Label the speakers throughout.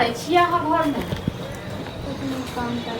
Speaker 1: करै छियै अहाँ घरमे?
Speaker 2: कुछ नहीं, काम कर।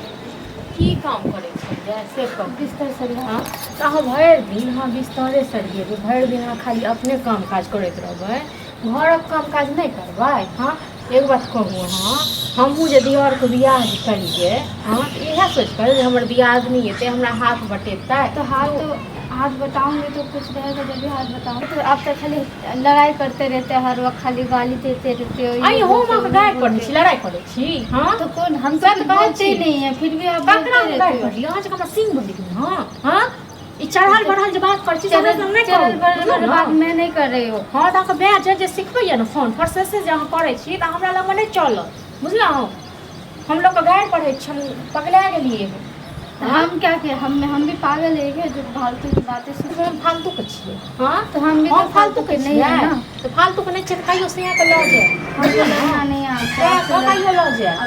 Speaker 1: की काम करै छियै से कहू।
Speaker 2: बिस्तर सरिया।
Speaker 1: हँ, तऽ अहाँ भरि दिन अहाँ बिस्तरे सरियेबै, भरि दिन अहाँ खाली अपने काम काज करैत रहबै, घरक काम काज नहि करबै? हँ, एक बात कहू अहाँ, हमहूँ जे दिअरके बियाह जे करियै, हँ, तऽ इएह सोचि कऽ जे हमर दियादनी एतै, हमरा हाथ बटेतै।
Speaker 2: तो हाथ तो हाथ बताऊंगी तो कुछ रहेगा, जब भी हाथ बताऊंगी तो आप तो खाली लड़ाई करते रहते हैं, हर वक्त खाली गाली देते रहते हो, ये
Speaker 1: आइ हम
Speaker 2: बोलते हो,
Speaker 1: अहाँके
Speaker 2: वो
Speaker 1: गारि
Speaker 2: बोलते
Speaker 1: पढ़ै
Speaker 2: हो।
Speaker 1: छी, लड़ाइ करै छी? हँ।
Speaker 2: तो कौन हम
Speaker 1: से
Speaker 2: तो
Speaker 1: तऽ
Speaker 2: कुछ
Speaker 1: कहै
Speaker 2: बोलते ही
Speaker 1: छी।
Speaker 2: नहीं है, फिर भी आप
Speaker 1: ककरा
Speaker 2: बोलते
Speaker 1: हम गारि
Speaker 2: रहते हो।
Speaker 1: पढ़ली? अहाँ जे हमरा सिंह बनेलियै। हँ हँ, ई चढ़ल बढ़ल जे बात करै छी से हमरा
Speaker 2: चरल
Speaker 1: संग नहि
Speaker 2: चरल
Speaker 1: करू,
Speaker 2: बढ़ल
Speaker 1: बुझलहुँ
Speaker 2: वाला
Speaker 1: ने?
Speaker 2: बात मैं नहीं कर रही हूँ।
Speaker 1: हँ, तऽ अहाँके माय जे जे सिखबैए ने फोन पर से, से जे अहाँ करै छी तऽ हमरा लगमे नहि चलत, बुझलहुँ? हम लोकके गारि पढ़ै छी, हम पगला गेलियै हँ।
Speaker 2: हम क्या किया? हम भी पागल है क्या जो फालतू की बातें सुन?
Speaker 1: हम फालतूके छियै? हँ।
Speaker 2: तो हम भी
Speaker 1: हम
Speaker 2: तो फालतू
Speaker 1: फालतूके
Speaker 2: के नहीं है
Speaker 1: छियै
Speaker 2: ना।
Speaker 1: तऽ फालतूके नहि छियै तऽ कहियो सियाके लऽ जायब।
Speaker 2: हमको लड़ना नहीं आता।
Speaker 1: तेँ
Speaker 2: आपसे
Speaker 1: कऽ कहियो लऽ जायब।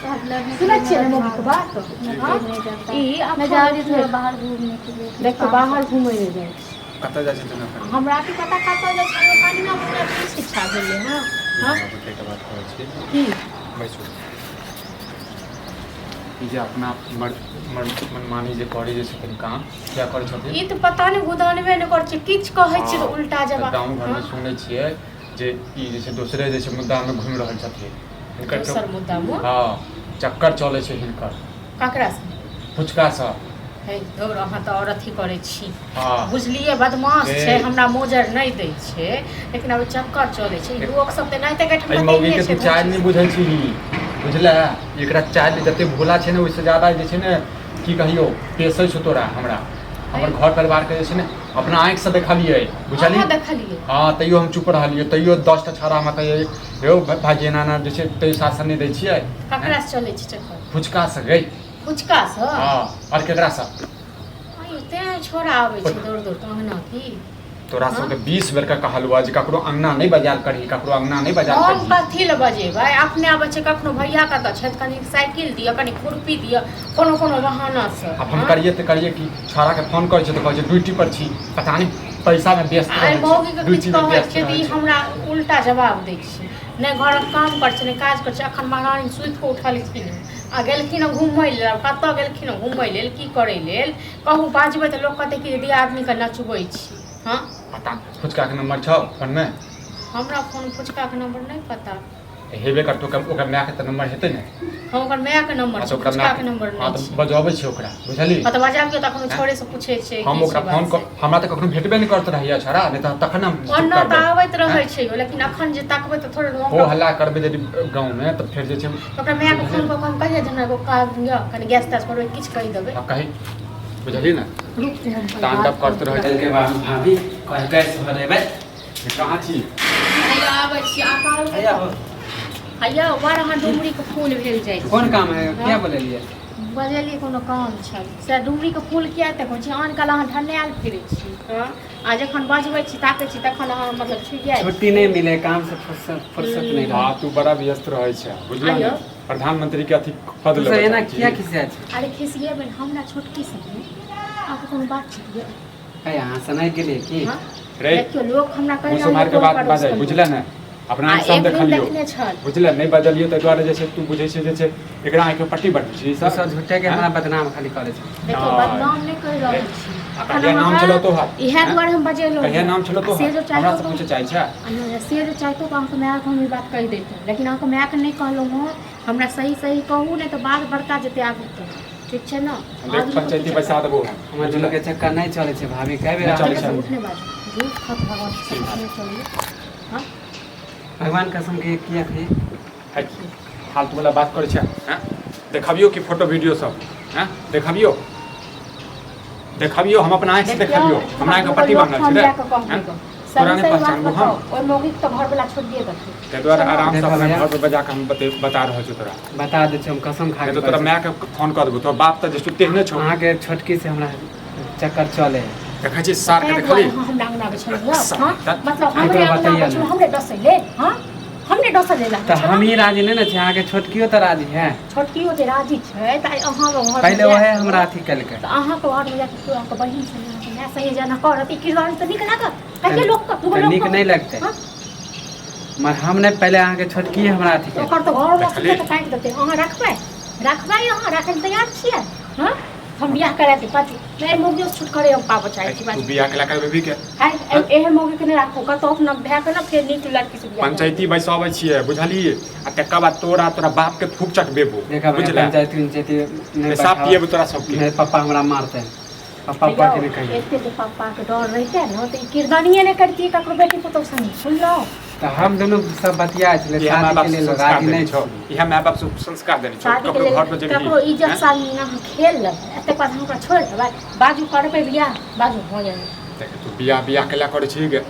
Speaker 2: आप लड़ने के
Speaker 1: सुनै
Speaker 2: लिए
Speaker 1: छियै ने
Speaker 2: मेरा
Speaker 1: मम्मीके
Speaker 2: दिमाग
Speaker 1: बात? हँ,
Speaker 2: नहीं जाता।
Speaker 1: ई
Speaker 2: मैं जा रही हूँ थोड़ा बाहर घूमने के लिए। कुछ
Speaker 1: देखियौ
Speaker 2: काम।
Speaker 1: बाहर घुमै लए जाइ छै।
Speaker 3: कतऽ जाइ छथिन एखन?
Speaker 1: हमरा की पता कतऽ जाइ छै। हमरा कनिया मुनिया की शिक्षा भेलै? हँ हँ।
Speaker 3: बाबूके एकटा बात कहै छी।
Speaker 1: की?
Speaker 3: बैसू। ई जे अपना मर मर मनमानी जे करै जे छथिन काम किया करै छथिन?
Speaker 1: ई तऽ पता नहि, गुदानबे नहि करै छै, किछु कहै छियै तऽ उल्टा
Speaker 3: तऽ
Speaker 1: जवाब।
Speaker 3: गाँव घरमे सुनै छियै जे ई जे छै दोसरे जे छै मुद्दामे घुमि रहल छथिन हिनकर।
Speaker 1: दोसर मुद्दामे?
Speaker 3: हँ, चक्कर चलै छै हिनकर।
Speaker 1: ककरासँ?
Speaker 3: फुचकासँ।
Speaker 1: हे दौड़, अहाँ तऽ आओर अथी करै छी।
Speaker 3: हँ।
Speaker 1: बुझलियै, बदमाश
Speaker 3: हे।
Speaker 1: छै, हमरा मोजर नहि दै छै, लेकिन आब चक्कर चलै छै। लोक सब तऽ एनाहिते
Speaker 3: एहि मौगीके तू चालि नहि बुझै छीही, बुझले? एकरा चालि जते भोला छै ने, ओहिसँ ज्यादा जे छै ने, की कहियौ, पेसै छौ तोरा। हमरा हमर घर परिवारके जे छै ने अपना आँखिसँ देखलियै, बुझलियै?
Speaker 1: अहाँ देखलियै?
Speaker 3: हँ, तैयो हम चुप रहलियै। तैयो 10टा छौड़ा हमरा कहियै, यौ भाइजी, एना एना जे छै, तैयो शासन नहि दै छियै।
Speaker 1: ककरा से चलै छै चक्कर?
Speaker 3: फुचकासँ गै।
Speaker 1: फुचकासँ?
Speaker 3: हँ, आओर केकरासँ?
Speaker 1: आइयो तें छोड़ा आबै छै दौड़ दौड़ कऽ अङ्गना की।
Speaker 3: तोरा सबके 20 बेर के कहलुआ जे ककरो अंगना नहि बजायल करही, ककरो अंगना नहि बजायल
Speaker 1: हम
Speaker 3: करही।
Speaker 1: कथी लए बजेबै? अपने आबै छै कखनो, भैया कतऽ छथि, कनि साइकिल दिअ, कनि खुरपी दिअ, कोनो कोनो बहानासँ।
Speaker 3: आब हम करियै तऽ करियै कि? छौड़ाके फोन करै छै तऽ कहै छै ड्यूटी पर छी। पता नहि, पैसामे व्यस्त
Speaker 1: आइ
Speaker 3: रहै छै,
Speaker 1: मौगीके किछु
Speaker 3: ड्यूटीमे
Speaker 1: कहै
Speaker 3: व्यस्त
Speaker 1: छियै तऽ
Speaker 3: रहै
Speaker 1: ई
Speaker 3: छै।
Speaker 1: हमरा उल्टा जवाब दै छै। नहि घरक काम करै छै, नहि काज करै छै। अखन महारानी सुति कऽ उठलखिन हँ आ गेलखिन हँ घुमय लेल। कतऽ गेलखिन हँ घुमय लेल, की करै लेल कहू? बाजबै तऽ लोक कहतै कि दियादनीके नचबै छी। हँ।
Speaker 3: पता फुचकाके नम्बर छौ फोनमे?
Speaker 1: हमरा फोन फुचकाके नम्बर नहि पता।
Speaker 3: हेबे करतौ, ओकर मायके तऽ नम्बर हेतै ने।
Speaker 1: हँ, ओकर मायके नम्बर
Speaker 3: हँ
Speaker 1: छै।
Speaker 3: तऽ ओकरा
Speaker 1: फुचकाके
Speaker 3: मायके
Speaker 1: नम्बर
Speaker 3: हँ
Speaker 1: नहि
Speaker 3: तऽ
Speaker 1: छै।
Speaker 3: बजबै छै ओकरा, बुझलही?
Speaker 1: हँ, तऽ बजाबियौ तऽ एखनो छोड़े से पूछै छै
Speaker 3: हम
Speaker 1: की
Speaker 3: ओकरा
Speaker 1: छै
Speaker 3: फोन
Speaker 1: बात
Speaker 3: कऽ
Speaker 1: से।
Speaker 3: हमरा तऽ कखनो भेटबे नहि करैत रहैया छौड़ा, नहि तऽ तखन हम
Speaker 1: ओना तऽ
Speaker 3: करबै।
Speaker 1: आबैत रहै छै यौ, लेकिन अखन जे तकबै तऽ थोड़े
Speaker 3: हो
Speaker 1: ओकरा
Speaker 3: हल्ला करबै यदि गाँवमे तऽ फेर जे छै।
Speaker 1: ओकरा मायके फोन कऽ कऽ हम कहियै जे हमरा एगो काज यऽ, कनि गैस तैस भरबै, किछु कहि देबै।
Speaker 3: हँ, कही, बुझलही ने?
Speaker 1: रुक, हम
Speaker 3: तांडव करैत रहै।
Speaker 4: के बाद भाभी कह गैस भरेबै।
Speaker 3: कहाँ छी?
Speaker 1: हैया आबै छी आकाल।
Speaker 4: हैया हो।
Speaker 1: हैया बड़ अहाँ डुमरीके फूल भेल जाइ छै।
Speaker 4: कोन काम है? क्या बोललियै?
Speaker 1: बजेलियै, कोनो काम छल से। डुमरीके फूल किया एते कहै छी? आन काल अहाँ ढन्नायल फिरै छी। हँ, आ जखन बजबै छी, ताकै छी, तखन अहाँ मतलब छुटि जाइ।
Speaker 4: छुट्टी नहीं मिले, काम से फुर्सत फुर्सत नहीं रहे।
Speaker 3: हँ, तू बड़ा व्यस्त रहै छै, बुझलह ने?
Speaker 1: आइयो।
Speaker 3: प्रधानमंत्री के अथी पद
Speaker 4: तू
Speaker 3: लेबऽ
Speaker 4: सब एना
Speaker 3: चाहै छी।
Speaker 4: किया खिसिया छै?
Speaker 1: अरे खिसियेबै ने, हमरा छोटकी सब अहाँके कोनो बात छै?
Speaker 4: है अहाँ सुनाइ गेलियै की?
Speaker 1: हँ।
Speaker 3: रे
Speaker 1: देखियौ, लोक हमरा कहि
Speaker 3: मुँह सम्हारि के बात बाजै, बुझले ने? अपना
Speaker 1: आ
Speaker 3: आँखि से हम
Speaker 1: एक दिन
Speaker 3: देखलियौ।
Speaker 1: देखने छल।
Speaker 3: बुझले? नहि बजलियौ ताहि दुआरे जे छै तू बुझै छै जे छै एकरा आँखिमे पट्टी बन्है छी।
Speaker 4: तू सब झूठे के हमरा बदनाम खाली करै छै।
Speaker 1: देखियौ,
Speaker 3: नहि।
Speaker 1: बदनाम नहि कहि रहल छी।
Speaker 3: आ कहिया नाम छलौ तोहर?
Speaker 1: इएह दुआरे हम बजेलहुँ।
Speaker 3: कहिया नाम छलौ
Speaker 1: से
Speaker 3: तोहर?
Speaker 1: जो
Speaker 3: हमरा
Speaker 1: चाहतो
Speaker 3: से पूछे चाहै छै?
Speaker 1: आ नहि, से जे चाहतो तऽ अहाँके मायके हम ई बात कहि दैतहुँ, लेकिन अहाँके मायके नहि कहलहुँ हँ। हमरा सही सही कहू, नहि तऽ बात बड़का जेतै आगू तऽ, ठीक छै ने?
Speaker 3: देख, पंचायती बैसा देबो हम।
Speaker 4: हमर दुनू के चक्कर नहि चलै छै भाभी, कए बेर
Speaker 3: नहि चलै
Speaker 4: अहाँके
Speaker 3: छै।
Speaker 1: झूठ नहि बाजू, झूठ खत भगवान के शपथ नहि चलिए। हँ।
Speaker 4: भगवान कसम के किया कही?
Speaker 3: है, फालतू वाला बात करै छै? हैं, देखबियौ कि फोटो वीडियो सब? हैं, देखबियौ? देखबियौ, हम अपना आँखि से देखबियौ। हमरा आँखि पट्टी बान्हल छै रे? हैं? तोरा
Speaker 1: सही
Speaker 3: नहि
Speaker 1: सही बात
Speaker 3: पहचानबो हम।
Speaker 1: बताउ, ओहि मौगीके तऽ घरवला छोड़िए देतै।
Speaker 3: ताहि दुआरे आरामसँ
Speaker 4: देखो
Speaker 3: अपना
Speaker 4: भैया।
Speaker 3: घर पर बजा कऽ हम बता रहल छियौ तोरा।
Speaker 4: बता दै छियौ, हम कसम खा
Speaker 3: नहि
Speaker 4: के
Speaker 3: तऽ तोरा
Speaker 4: कहै छी।
Speaker 3: मायके फोन कऽ देबौ। तोरा बाप तऽ जे छै तेहने छौ।
Speaker 4: अहाँके छोटकी से हमरा चक्कर चले है।
Speaker 3: देखै छी सारके?
Speaker 1: ताहि
Speaker 3: देखली
Speaker 1: दुआरे अहाँ हमरा अङ्गना आबै छलहुँ हँ?
Speaker 3: सार।
Speaker 1: मतलब
Speaker 4: एकरो
Speaker 1: हमरे अङ्गना
Speaker 4: बतैया
Speaker 1: आबै छलहुँ
Speaker 4: ने।
Speaker 1: हमरे डसै लेल? हँ, हमरे डसै लेल आबै
Speaker 4: तऽ
Speaker 1: छलहुँ?
Speaker 4: हम ही राजी नहि ने छी, अहाँके छोटकियो तऽ राजी है।
Speaker 1: छोटकियो जे राजी छै तऽ आइ अहाँके घरमे
Speaker 4: पहिले
Speaker 1: जाकऽ
Speaker 4: ओहे हमरा अथी केलकै।
Speaker 1: तऽ अहाँके घरमे जाकऽ केओ अहाँके बहिन सङ्गे अहाँके माय सङ्गे जेना करत, ई किरदानी तऽ नीक लागत? कहियो लोकके दूगो
Speaker 4: तऽ नीक
Speaker 1: लोकके
Speaker 4: नहि लगतै।
Speaker 1: हँ?
Speaker 4: मगर हम नहि, पहिले अहाँके छोटकी हमरा अथी केलकै।
Speaker 1: ओकर तऽ घर
Speaker 3: देखली?
Speaker 1: तऽ काटि देतै। अहाँ रखबै, रखबै? अहाँ राखै लए तैयार छियै? हँ, हम बियाह करा देब बाजू नहि, मौगियो से छुटकारे हम पाबऽ चाहै छी।
Speaker 3: तू
Speaker 1: बाजू।
Speaker 3: बियाह केला करबे के?
Speaker 1: आइ एहन मौगी के नहि राखू कतौ, अपना भाय के ने फेर नीक लड़की से बियाह करू।
Speaker 3: पंचायती बैसाबै छियै, बुझलियै? आ तकर बाद तोरा तोरा बाप के थूक चटबेबो।
Speaker 4: देखा भैया,
Speaker 3: बुझले?
Speaker 4: पंचायती उंचायती नहि
Speaker 3: पेशाब
Speaker 4: बैठाबऽ।
Speaker 3: पिएबो तोरा सबके।
Speaker 4: नहि, पप्पा हमरा मारतै, पप्पा
Speaker 1: यौ,
Speaker 4: पप्पा के नहि कहियौ।
Speaker 1: एते जे पप्पाके डर रहितै ने तऽ ई किरदानिये नहि करतियै ककरो बेटी पुतहु संगे, सुनलहुँ?
Speaker 4: तऽ हम दुनू सब बतिया छलै,
Speaker 3: इएह माय
Speaker 4: शादी
Speaker 3: बाप
Speaker 4: के लेल
Speaker 3: संस्कार
Speaker 4: राजी
Speaker 3: देने
Speaker 4: नहि
Speaker 3: छौ?
Speaker 4: छी।
Speaker 3: इएह माय बाप संस्कार देने छौ?
Speaker 1: शादीके
Speaker 3: ककरो
Speaker 1: लेल
Speaker 3: घर पर जेबही
Speaker 1: ककरो इज्जत
Speaker 3: हैं?
Speaker 1: सामने अहाँ खेल लेबै, एतेक बाद हम ओकरा छोड़ि देबै? बाजू, करबै बियाह? बाजू, हो जाए।
Speaker 3: देख, तू बियाह बियाह केला करै छी गे?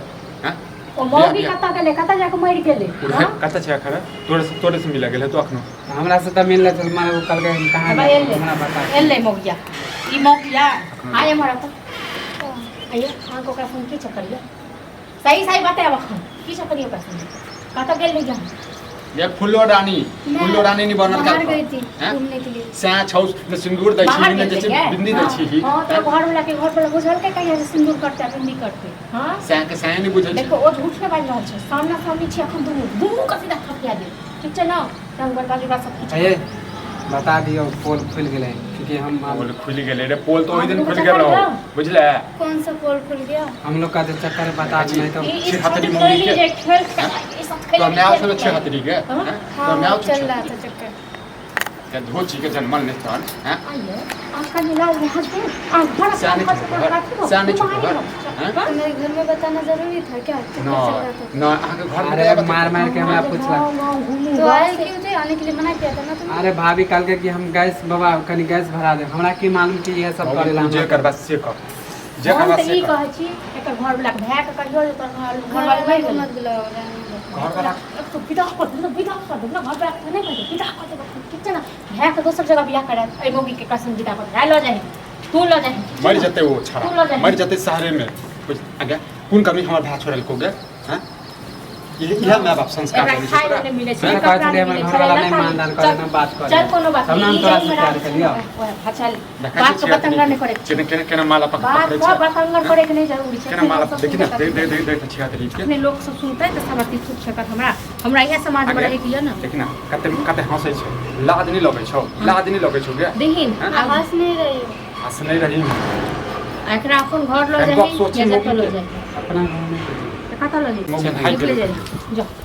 Speaker 3: हैं?
Speaker 1: ओ मौगी
Speaker 3: बियाह।
Speaker 1: कतऽ गेलै? कतऽ जाकऽ मरि गेलै?
Speaker 3: उड़े
Speaker 1: हँ?
Speaker 3: कतऽ छै अखन? तोरे से तोरे से मिल गेल तो अखनो?
Speaker 4: हमरा से तऽ मिललै तऽ माने ओ कहलकै हम कहाँ
Speaker 1: हबा
Speaker 4: जायब,
Speaker 1: एलै।
Speaker 4: हमरा बता।
Speaker 1: एलै मौगिया, ई मौगिया आइ एम्हर आउ तऽ। आइयो अहाँके ओकरा संग की चक्कर यऽ? सही सही बतायब, अखन की चक्कर यऽ ओकरा संग? कतऽ गेल रही अहाँ?
Speaker 3: ये फुल्लो रानी, फुल्लो रानी नहीं बनल।
Speaker 2: बाहर
Speaker 3: का
Speaker 2: गई थी
Speaker 3: हैं?
Speaker 2: घूमने के लिए।
Speaker 3: सैं छौ ने सिंदूर दै छी
Speaker 1: बाहर
Speaker 3: ने
Speaker 1: गेल
Speaker 3: जे छै
Speaker 1: रहियै?
Speaker 3: बिंदी दै छी।
Speaker 1: हँ, तऽ घर वाला के घर वाला बुझलकै कहिया जे सिन्दूर करतै आ बिंदी करतै? हँ,
Speaker 3: सैं के सैं नहीं बुझल छै।
Speaker 1: देखो, ओ झूठ नहि बाजि रहल छै। सामना सामनी छी अखन, दुनू दुनू के सीधा थपिया देब, ठीक छै ने? रंग बरबादी ओकरा सब किछु
Speaker 4: हे, बता दियौ, पोल खुलि गेलै क्योंकि हम
Speaker 3: पोल खुलि गेलै रे, पोल तऽ ओहि दिन
Speaker 1: हम
Speaker 3: खुलि
Speaker 1: लोग
Speaker 3: गेल रहौ।
Speaker 1: चक्कर
Speaker 3: बुझले?
Speaker 2: कौन सा पोल खुल गया?
Speaker 4: हम लोग का जो चक्कर है बता दू, नहीं तो
Speaker 1: ई ई
Speaker 3: छिहत्तरी
Speaker 1: छोटी
Speaker 3: मौगी
Speaker 1: खेली
Speaker 3: के।
Speaker 1: जे खेल खेल ई सब खेल
Speaker 3: तोरा माय छलो छिहत्तरी के?
Speaker 1: हाँ?
Speaker 3: हैं? तोरा माय
Speaker 2: हाँ,
Speaker 3: छौ?
Speaker 2: चल रहा था चक्कर।
Speaker 3: के धोची के जनमल नहीं तहन हैं?
Speaker 1: आइए आजकल ये लाल हसबैंड आ घर
Speaker 3: सैं नहीं छौ घर, सैं नहीं छौ घर, हैं?
Speaker 2: तो मेरे घर में बताना जरूरी था क्या? चक्कर
Speaker 3: न
Speaker 2: चल रहा था।
Speaker 3: न, अहाँके घर में
Speaker 4: अरे मार मार के हमरा पूछलक।
Speaker 2: तो आए क्यों थे? आने के लिए मना किया था ना तुमने?
Speaker 4: अरे भाभी कहलकै कि हम गैस बाबा कनी गैस भरा दे, हमरा की मालूम कि इएह सब करेला
Speaker 3: जे
Speaker 4: हमरा।
Speaker 3: करबा से कर, जे
Speaker 1: हम
Speaker 3: करबा
Speaker 1: तऽ
Speaker 3: से
Speaker 1: ई
Speaker 3: कर।
Speaker 1: कहै छी, एकर घर वाला के भाय के कहियो जे तोहर घर
Speaker 2: घर
Speaker 1: वाला
Speaker 2: वाला
Speaker 1: मरि
Speaker 2: को
Speaker 1: गेलै।
Speaker 2: मत बुलाओ, रहने दो।
Speaker 3: घर वाला
Speaker 1: एक तो विदा कर देब ने, विदा कर देब ने। घर वाला के नहि कहै, विदा कर देब। ठीक छै ने? भाय के दोसर जगह बियाह करायत, एहि मौगी के कसम विदा कर भाय लऽ जाही, तू लऽ जाही, ठीक छै
Speaker 3: मरि
Speaker 1: ने?
Speaker 3: जेतै ओ
Speaker 1: तू
Speaker 3: छड़ा
Speaker 1: लऽ जाही।
Speaker 3: मरि जेतै शहरे में। बुझ आगे कोन कमी हमर भाय छोड़लको गे? हैं? इएह माय बाप संस्कार
Speaker 1: एकरा
Speaker 3: देने छै
Speaker 1: खाय
Speaker 3: तोरा?
Speaker 1: लए नहि मिलै छै,
Speaker 4: हमरा
Speaker 1: कपड़ा
Speaker 4: कहै छलै
Speaker 1: नहि
Speaker 4: हमर
Speaker 1: मिलै
Speaker 4: घरवाला
Speaker 1: छै,
Speaker 4: नहि
Speaker 1: लत्ता
Speaker 4: मानदान करे,
Speaker 1: चल
Speaker 4: नहि बात करे।
Speaker 1: चल, कोनो बात
Speaker 4: तब ने
Speaker 1: नहि।
Speaker 4: हम
Speaker 1: ई
Speaker 4: तोरा
Speaker 1: जाहि
Speaker 4: से
Speaker 1: में
Speaker 4: प्यार
Speaker 1: राजी
Speaker 4: केलियौ।
Speaker 1: वएह, हँ, चल।
Speaker 3: देखै
Speaker 1: बात
Speaker 3: छियै
Speaker 1: के बतंगर नहि करे।
Speaker 3: केना केना केना माला पकड़
Speaker 1: बात
Speaker 3: पकड़ै
Speaker 1: के
Speaker 3: छै।
Speaker 1: बतंगर करे के नहि जरूरी छै।
Speaker 3: केना
Speaker 1: एखने
Speaker 3: माला
Speaker 1: लोक सब
Speaker 3: देखी ने
Speaker 1: सुनतै।
Speaker 3: देख देख देख देख छिहत्तरी के।
Speaker 1: एखने लोक सब सुनतै तऽ सब अथी थूक फेकत। हमरा हमरा इएह समाजमे
Speaker 3: आगे।
Speaker 1: रहैके यऽ ने।
Speaker 3: देखी ने, कते कते हँसै छै। लाज नहि लगै छौ? लाज नहि लगै छौ गे?
Speaker 1: देखिन
Speaker 3: हैं?
Speaker 1: आब
Speaker 2: हंस नहीं रही हो।
Speaker 3: हँस नहि रही।
Speaker 1: आ एकरा अपन घर लऽ
Speaker 3: कनि
Speaker 1: जाही
Speaker 3: गप सोची
Speaker 1: या जतऽ
Speaker 3: मौगी
Speaker 1: लऽ
Speaker 3: के।
Speaker 1: जाही?
Speaker 4: अपना घर नहि।
Speaker 1: तऽ कतऽ लऽ जाही?
Speaker 3: मौगी भागि
Speaker 1: निकले
Speaker 3: गेलै।
Speaker 1: जाही, जाओ।